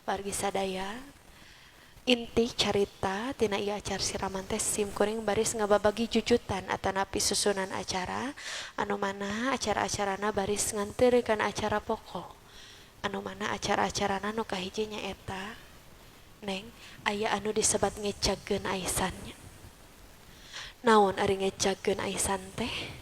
Wargi sadaya, inti carita tina ieu acara siraman teh sim kuring baris ngababagi jujutan atanapi susunan acara anu mana acara-acarana baris nganterkeun acara pokok anu mana acara-acarana nu kahiji nyaeta, Neng, aya anu disebat ngecagkeun aisannya. Naon ari ngecagkeun aisan teh,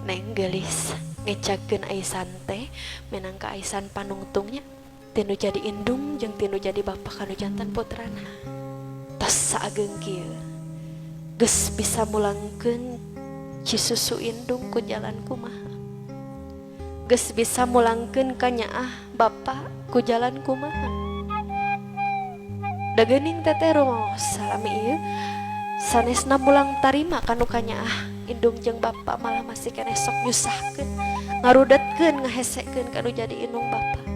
Neng geulis? Ngecagkeun aisan teh minangka aisan panungtungnya tinu jadi indung jeung tinu jadi bapak kanu janten putrana. Tos saageng kieu geus bisa mulangkeun cisusu indung ku jalan kumaha, geus bisa mulangkeun kanyaah bapak ku jalan kumaha. Da geuning teteh rumaos salami ieu sanesna mulang tarima kanu kanyaah indung jeung bapak, malah masih keneh sok nyusahkeun, ngarudetkeun, ngahesekeun kanu jadi indung bapak.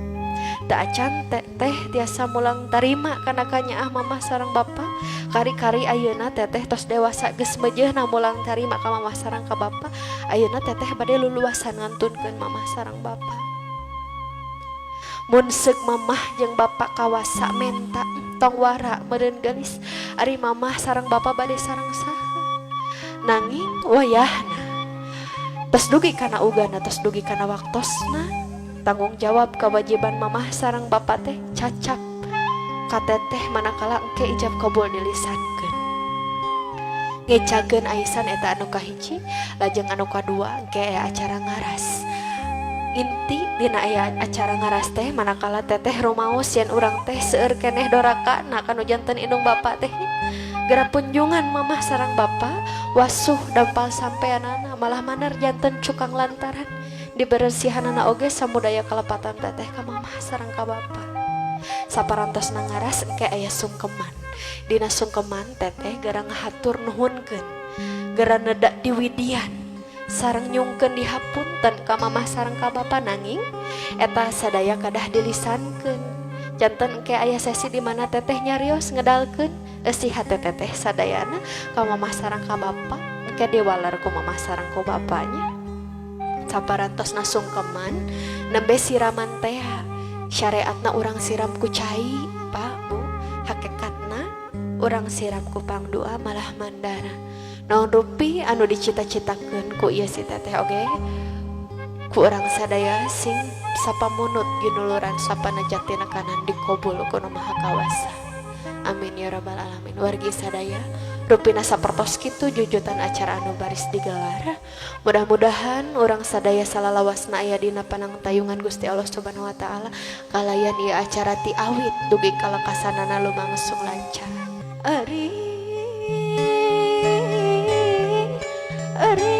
Teu acan teteh tiasa mulang tarima kana kanyaah mamah sareng bapak. Kari-kari ayeuna teteh tos dewasa, geus meujeuhna mulang tarima ka mamah sareng ka bapak. Ayeuna teteh bade luluasan ngantunkeun mamah sareng bapak. Mun seuk mamah jeung bapak kawasa menta, tong wara meureun geulis, ari mamah sareng bapak bade sareng saha? Nanging wayahna tos dugi kana ugana, tos dugi kana waktosna, tanggung jawab kewajiban mamah sareng bapak teh cacap ka teteh manakala engke ijab kabul dilisankeun. Ngecageun aisan eta anu kahiji. Lajeng anu kadua engke aya acara ngaras. Inti dina aya acara ngaras teh manakala teteh rumaos yen urang teh seueur keneh doraka na kanu janten indung bapak teh. Gera punjungan mamah sareng bapak, wasuh dampal sampeanana, malah maner janten cukang lantaran diberesihanana oge samudaya kalepatan teteh ka mamah sareng ka bapak. Saparantosna ngaras, engke aya sungkeman. Dina sungkeman teteh gera ngahatur nuhunkeun, gera nedak diwidian sareng nyungkeun dihapunten ka mamah sareng ka bapak. Nanging eta sadaya kadah dilisankeun. Janten engke aya sesi di mana teteh nyarios ngedalkeun eusi hate teteh sadayana ka mamah sareng ka bapak, engke diwaler ku mamah sareng ku bapaknya. Saparantosna sungkeman, nembe siraman teh. Syariatna urang siram ku cai, Pak, Bu, hakikatna urang siram ku pangdoa malah mandara. Naon rupi anu dicita-citakeun ku ieu si teteh oge ku urang sadaya sing sapamunut ginuluran sapanajatina kanan dikobul ku Nu Maha Kawasa. Amin ya rabbal alamin. Wargi sadaya, rupina sapertos kitu jujutan acara anu baris digelar. Mudah-mudahan urang sadaya salalawasna aya dina panangtayungan Gusti Allah Subhanahu wa taala, kalayan ieu acara ti awit dugi ka lengkasanana lumangsung lancar. Ari ari ayun, ari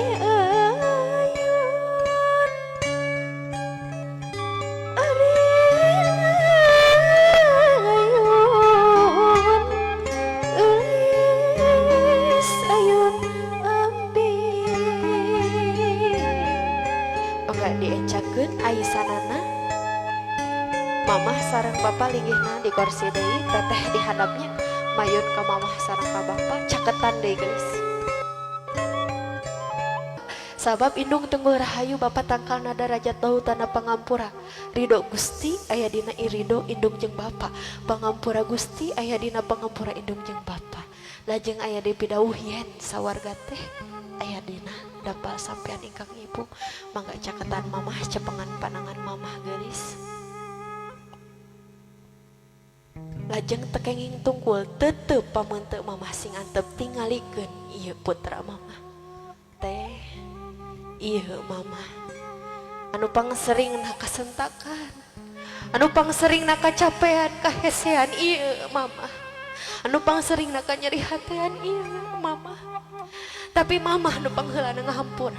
ayun, eulis ayun ambi. Mangga diecakeun aisanana. Mamah sareng bapak linggihna di kursi deui, teteh di handapnya, mayun ka mamah sareng ka bapak, caketan deui geus. Sabab indung tunggul rahayu, bapak tangkal nada rajat tana pangampura. Ridho Gusti aya dina irido indung jeung bapa, pangampura Gusti aya dina pangampura indung jeung bapa. Lajeng aya di pidawuh yen sawarga teh aya dina dampal sampean ingkang ibu. Mangga caketan mamah, cepengan panangan mamah geulis. Lajeng tekenging tungkul tetep pameunteuk mamah sing antep tingalikeun ieu putra mamah teh. Ieu mamah anu pangsering kasentakan, anu pangsering kacapean, kahesean. Ieu mamah anu pangsering nyeri hatean. Ieu mamah, tapi mamah nu pangheulana ngahampura.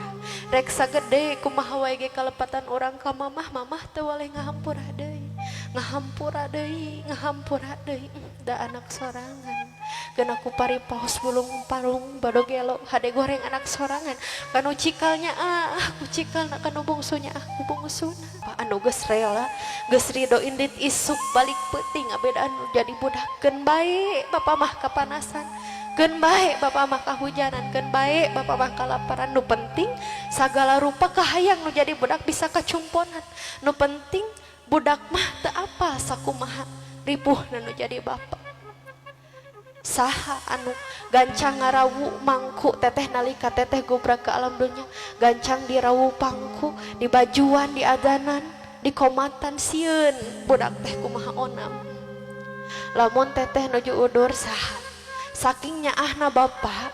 Rek sagede kumaha wae ge kalepatan urang ka mamah, mamah teu waleh ngahampura deui, ngahampura deui, ngahampura deui. Da anak sorangan geuna ku paripaos bulung parung badogelo hade goreng anak sorangan. Kanu cikalnya ah ku cikalna, kanu bungsunya ah ku bungsuna. Pak anu geus rela, geus rido indit isuk balik peuting ngabedaan jadi budak. Keun bae bapak mah kapanasan, keun bae bapak mah kahujanan, keun bae bapak mah kalaparan, nu penting sagala rupa kahayang nu jadi budak bisa kacumponan. Nu penting Budak mah teu apal sakumaha ripuhna nu jadi bapak. Saha anu gancang ngarawu mangku teteh nalika teteh gobrak ke alam dunya, gancang dirawu pangku, dibajuan, diadanan, dikomatan, sieun budak teh kumaha onam. Lamun teteh nuju udur saha, saking nyaahna bapak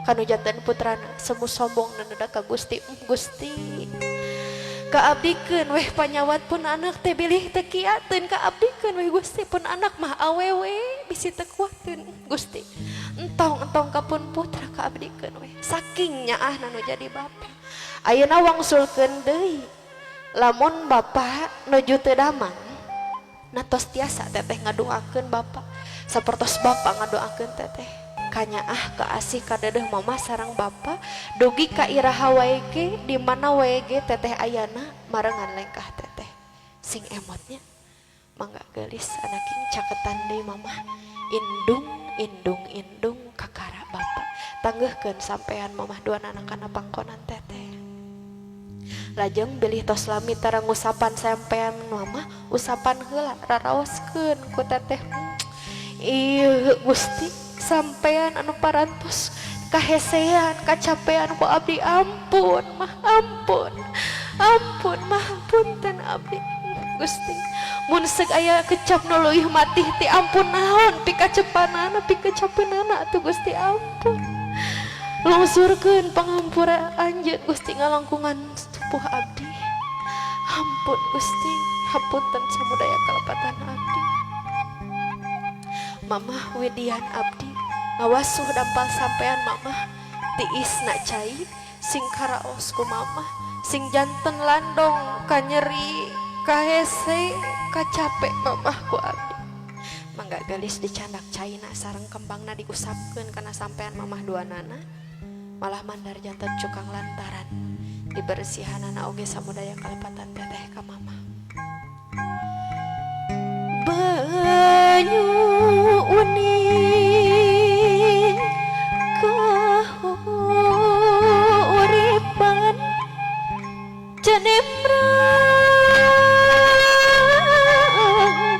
kanu janten putrana semu sombong nenedak ka Gusti, Gusti kaabdikeun weh panyawat pun anak teh bilih teu kiateun, kaabdikeun weh Gusti pun anak mah awewe bisi teu kuateun Gusti, entong-entong ka pun putra kaabdikeun weh, saking nyaahna nu jadi bapa. Ayeuna wangsulkeun deui lamun bapa nuju teu damang, natos tiasa teteh ngadoakeun bapa sapertos bapa ngadoakeun teteh, kanyaah kaasih kadedeh mama sareng bapa dugi ka iraha wae ge, di mana wae ge teteh ayana marengan lengkah teteh. Sing emotnya mangga geulis anaking caketan deui mama, indung indung indung kakara bapa, tanggeuhkeun sampean mamah dua anak kana pangkonan teteh. Lajeng bilih tos lami tara ngusapan sampean mama, usapan heula raraoskeun ku teteh. Ieu Gusti sampean anu parantos kahesean kacapean ku abdi, ampun mah ampun, ampun mah punten abdi Gusti. Mun seuk aya kecap nu leuwih matih ti ampun naon pikacepanana pikacapeunana atuh Gusti ampun. Lungsurkeun pangampura anjeun Gusti ngalangkungan sepuh abdi. Ampun Gusti, hapunten samudaya kalepatan abdi. Mamah Widian abdi ngawasuh dampal sampean mamah, tiisna cai sing karaos ku mamah, sing janten landong kanyeri kahese kacape mamah ku abdi. Mangga gelis dicandak caina sareng kembangna diusapkeun kana sampean mamah dua nana, malah mandar janten cukang lantaran dibersihanana oge samudaya kalepatan teteh ka mamah. Banyu uning kahuripan cenemrang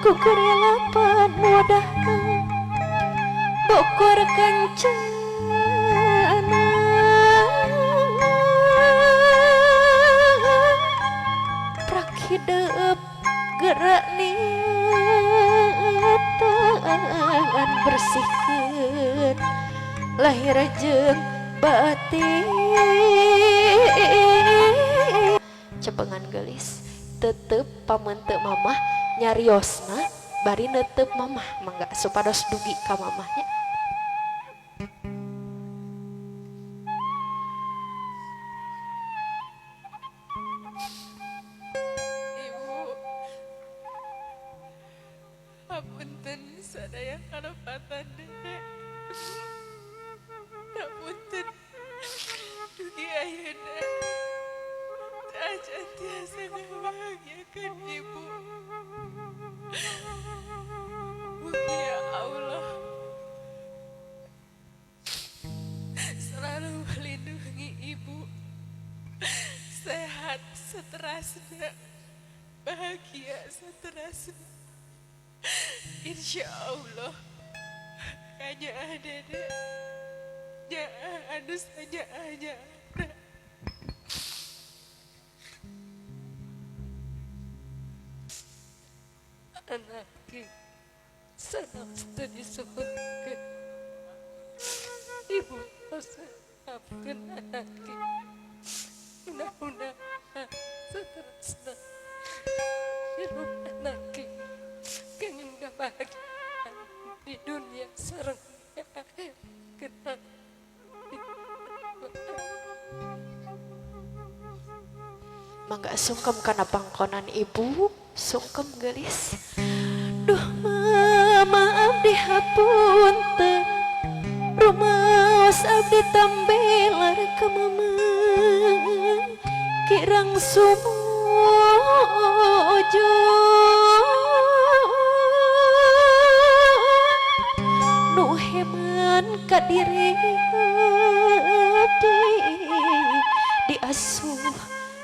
ku kerelapan mudahna bokor kancana prak hidep gerak niatan bersihkeun lahir jeung batin. Cepengan gelis tetep pamente mamah nyariosna bari netep mamah mangga supados dugi ka mamahnya. Ibu hapunten sadaya kalepatan dede, hapunten dugi ayeuna acan tiasa ngabahagiakeun ibu. Mugi ya Allah selalu melindungi ibu, sehat seterusnya, bahagia seterusnya. Insya Allah kanyaah dede nyaah anu sanyaah. Anaki sanos teu disebutkeun ibu tos maafkeun anaki, mudah-mudahan seterusna hirup anaki kenging kebahagiaan di dunia sareng di akhirat kita. Mangga sungkem kana pangkonan ibu, sungkem gelis. Duh mama abdi hapunten, rumaos abdi tambelar ka mama, kirang sumujud nu heman ka diri abdi diasuh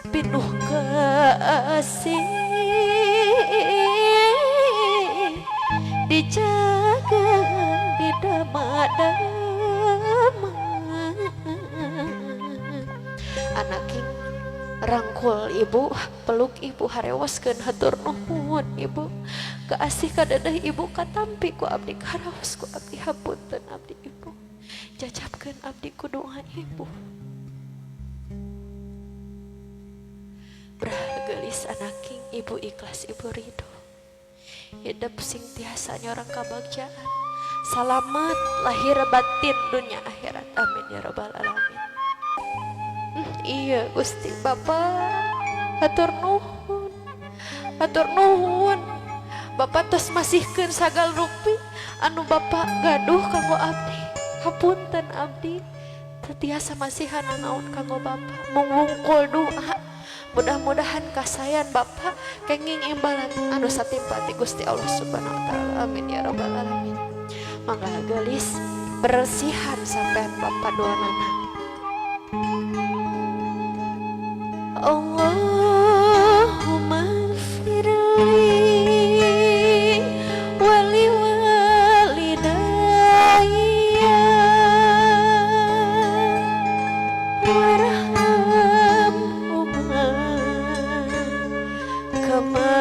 pinuh kasih. ibu, peluk ibu harewoskeun hatur nuhun ibu. Kaasih ka dedeh ibu katampi ku abdi karaos ku abdi hapunten abdi ibu. Jajabkeun abdi ku doa ibu. Brah geulis anaking ibu ikhlas ibu ridho. Hidup sing tiasa nyorang kabagjaan. Salamat lahir batin dunia akhirat. Amin ya rabbal alamin. Iya Gusti Bapak, hatur nuhun. Hatur nuhun. Bapak tos masihkeun sagal rupi anu Bapak gaduh kanggo abdi. Hapunten abdi teu tiasa masihan naon kanggo Bapak. Mung wungkul doa. Mudah-mudahan kasayan Bapak kenging imbalan anu satimpa ti Gusti Allah Subhanahu wa taala. Amin ya rabbal alamin. Mangga geulis bersihan sampean Bapak doanana. Allahumma firli wali walidayya warhamhuma kama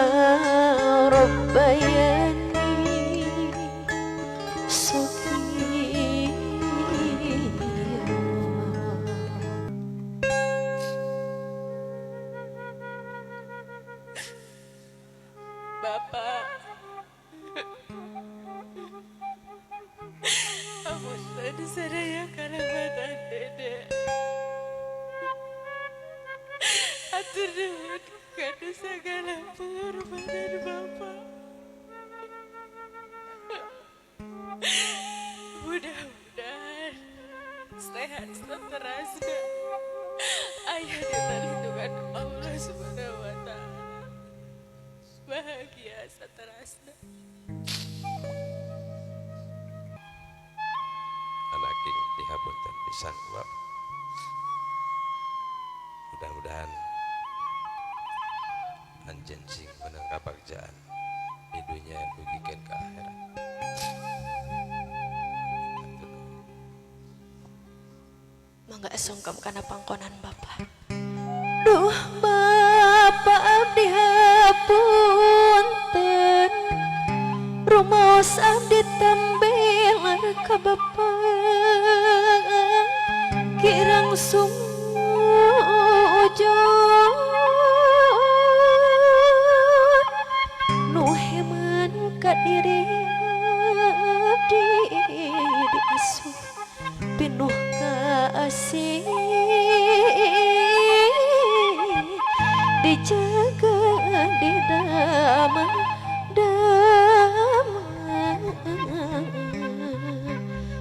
rabbayani shaghira. Bapak, apunten sadaya karebatan Dede. Atur nuhun kana sagala pengorbanan Bapak. Mudah-mudahan sehat seterusnya ayah di perlindungan Allah Subhanahu wa taala. Bahagia seterusnya. Anaking dihapunten pisan Bapak. Mudah-mudahan anjeun sing menang kabagjaan di dunia dugikeun ka akhirat. Hatur nuhun. Mangga sungkem kana pangkonan Bapak. Duh Bapak abdi hapunten, rumaos abdi tembelar ka Bapak kirang sumujud nu heman ka diri abdi diasuh pinuh kaasih dijaga di dama dama.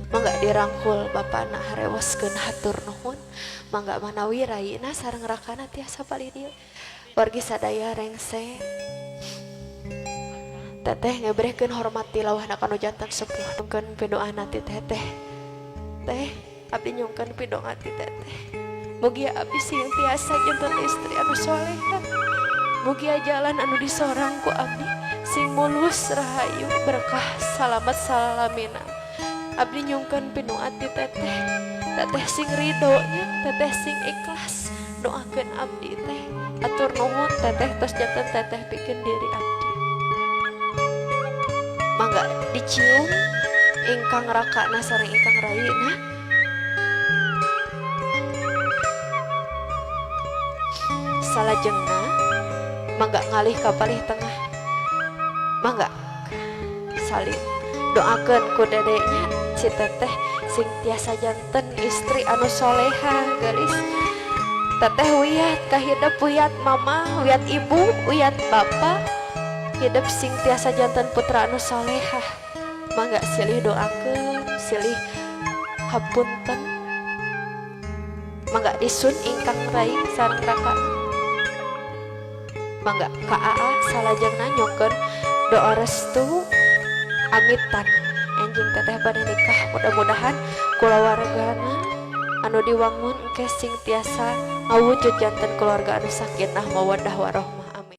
Mangga dirangkul Bapana harewoskeun hatur nuhun. Mangga manawi rayina sareng rakana tiasa palih dieu. Wargi sadaya rengse. Teteh ngebrehkeun hormat ti lawahna kanu jantan sepuh. Nyungkeun pidoana ti teteh. Teh abdi nyungkeun pidoa ti teteh. Mugia abdi sing tiasa janten istri anu soleha. Mugia jalan anu disorang ku abdi sing mulus rahayu berkah salamat salamina. Abdi nyungkeun pinuat ti teteh. Teteh sing ridho nya, teteh sing ikhlas doakeun abdi teh. Atur nuhun teteh tos janten teteh pikeun diri abdi. Mangga dicium ingkang rakana sareng ingkang rayina. Salajengna mangga ngalih ka palih tengah. Mangga saling doakeun ku dedenya si teteh sing tiasa janten istri anu soleha geulis. Teteh wiat kahidep wiat mama, wiat ibu, wiat bapak, hidep sing tiasa janten putra anu soleha. Mangga silih doakeun, silih hapunten. Mangga disun ingkang rai sareng raka. Mangga ka aa salajengna nyungkeun doa restu amitan enjing teteh bade nikah. Mudah-mudahan kulawargana anu diwangun engke sing tiasa ngawujud janten keluarga anu sakinah mawaddah warahmah.